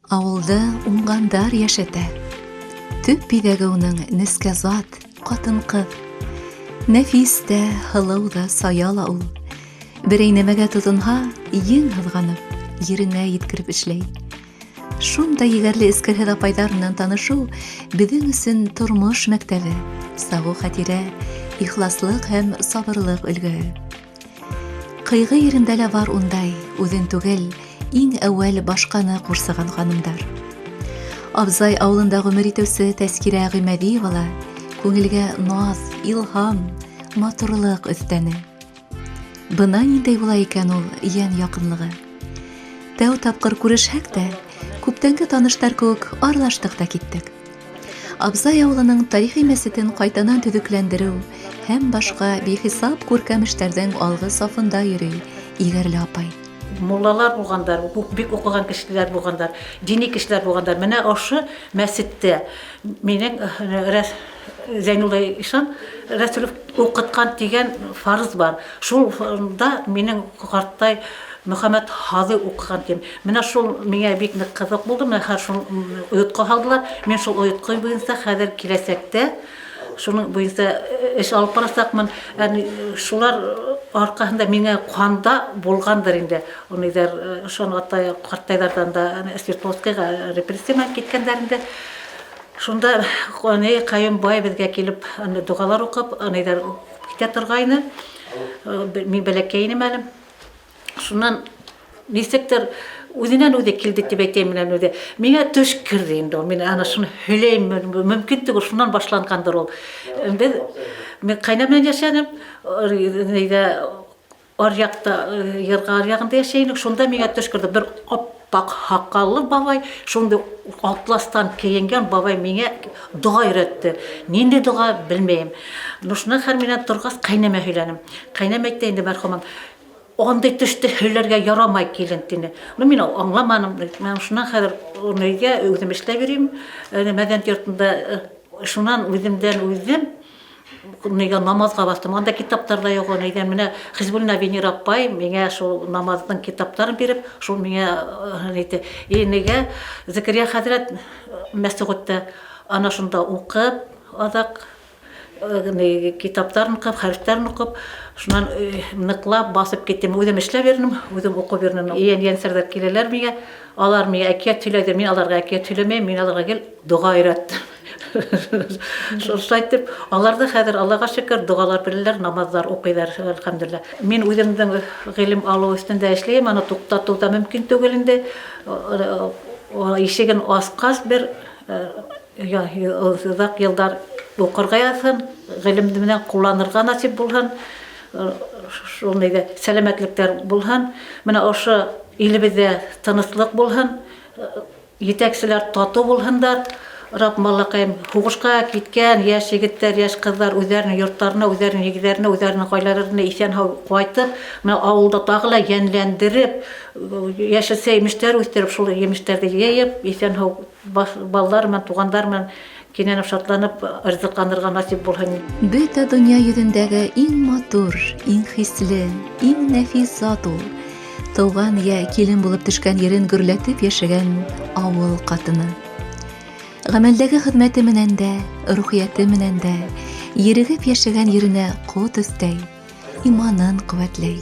Ауылды уңғандар йәшәтә. Төп биҙәге уның нескә зат, ҡатын-ҡыҙ. Нәфис тә, һылыу ҙа, сая ла ул. Берәй нәмәгә тотонһа, ең һыҙғанып, еренә еткереп эшләй. Шундай егәрле эскерһеҙ апайҙар менән танышыу беҙҙең өсөн тормош мәктәбе, сағыу хәтирә, ихласлыҡ һәм сабырлыҡ өлгөһө. Ҡыйғы ерендә лә бар ундай, үҙен түгел, иң әүәл башҡаны ҡурсыған ханымдар. Абзай ауылында ғүмер итеүсе Тәскирә Ғимәдиева ла күңелгә наз, илһам, матурлыҡ өҫтәне. Бына ниндәй була икән ул йән яҡынлығы. Тәү тапҡыр күрешһәк тә, күптәнге таныштар кеүек аралаштыҡ та киттек. Абзай ауылының тарихи мәсетен ҡайтанан төҙөкләндереү һәм башҡа бихисап күркәм эштәрҙең алғы сафында йөрөй егәрле апай. Муллалар булғандар, бик уҡыған кешеләр булғандар, дини кешеләр булғандар. Менә ошо мәсеттә минең Зәйнулла ишан Рәсүлев уҡытҡан тигән фарыз бар. Шунда минең ҡартай Мөхәммәт Һаҙый уҡыған тим. Менә шул миңә бик ныҡ ҡыҙыҡ булды. Менә хәҙер шул ойотҡо һалдылар. Мин шул ойотҡо буйынса хәҙер киләсәктә шуның буйынса эш алып барасаҡмын. Шулар арҡаһында миңә ҡанда булғандыр инде. Уныйҙар ошон атай ҡартайҙарҙан да Свердловскийға репрессия менән киткәндәр инде. Шунда Ҡайым бай беҙгә килеп доғалар уҡып, аныйҙар китә торғайны. Мин бәләкәй инем әле. Шунан нисектер үҙенән үҙе килде тип әйтәйем менән үҙе. Миңә төш керҙе инде ул. Мин ана шуны һөйләйем, мөмкин түгел, шунан башланғандыр ул. Беҙ мин ҡайна менән йәшәнем. Нейҙә аръяҡта йырға аръяғында йәшәй инек. Шунда миңә төш керҙе. Бер аппаҡ һаҡаллы бабай, шундай атластан кейенгән бабай миңә доға өйрәтте. Ниндәй доға, белмәйем. Ну, шунан хәл менән торғас, ҡәйнәмә һөйләнем. Ҡәйнәм әйтте инде мәрхүмем, андай төштө һөйләргә ярамай, килен, тине. Ну, мин аңламаным. Мин шунан хәҙер өйгә үҙем эшләп йөрөйөм, мәҙәниәт йортонда. Шунан үҙемдән үҙем нигә намазға баҫтым. Анда китаптар да юҡ. Нигә менә Хизбуллина Венера апай миңә шул намаздың китаптарын биреп, шул миңә әйтте. И нигә Зәкәрия хәҙрәт мәсгуттә ана шунда уҡып, аҙаҡ китаптарын уҡып, хәрефтәрен уҡып, шунан ныҡлап баҫып киттем. Үҙем эшләп йөрөнөм, үҙем уҡып йөрөнөм. Йән йәнсәрҙәр киләләр миңә, алар миңә әкиәт һөйләйҙәр, мин аларға әкиәт һөйләмәйем, мин аларға гел доға өйрәттем. Шулай итеп, алар да хәҙер, Аллаға шөкөр, доғалар беләләр, намазлар укыйлар, әлхәмдүлилләһ. Мин үземнең гыйлем алыу өстендә эшләйем, аны туктату да мөмкин түгел инде. Ишеген асҡас бер озак елдар уҡырға яҙһын, ғилемде менән ҡулланырға насип булһын, шул нейҙә сәләмәтлектәр булһын. Менә ошо илебеҙҙә тыныслыҡ булһын, етәкселәр татыу булһындар. Раббым Аллаҡайым, һуғышҡа киткән йәш егеттәр, йәш ҡыҙҙар үҙҙәренең йорттарына, үҙҙәренең нигеҙҙәренә, үҙҙәренең ғаиләләренә иҫән-һау ҡайтып, менә ауылды тағы ла йәнләндереп, йәшелсә емештәр үҫтереп, шул емештәрҙе йыйып, иҫән-һау балалар менән, туғандар менән кинәнеп, шатланып ризыҡланырға насип булһын. Бөтә донъя йөҙөндәге иң матур, иң хисле, иң нәфис зат ул. Тыуған йә килен булып төшкән ерен гөрләтеп йәшәгән авыл ҡатыны. Ғәмәлдәге хеҙмәте менән дә, рухияте менән дә ерегеп йәшәгән еренә ҡот өҫтәй, иманын ҡеүәтләй.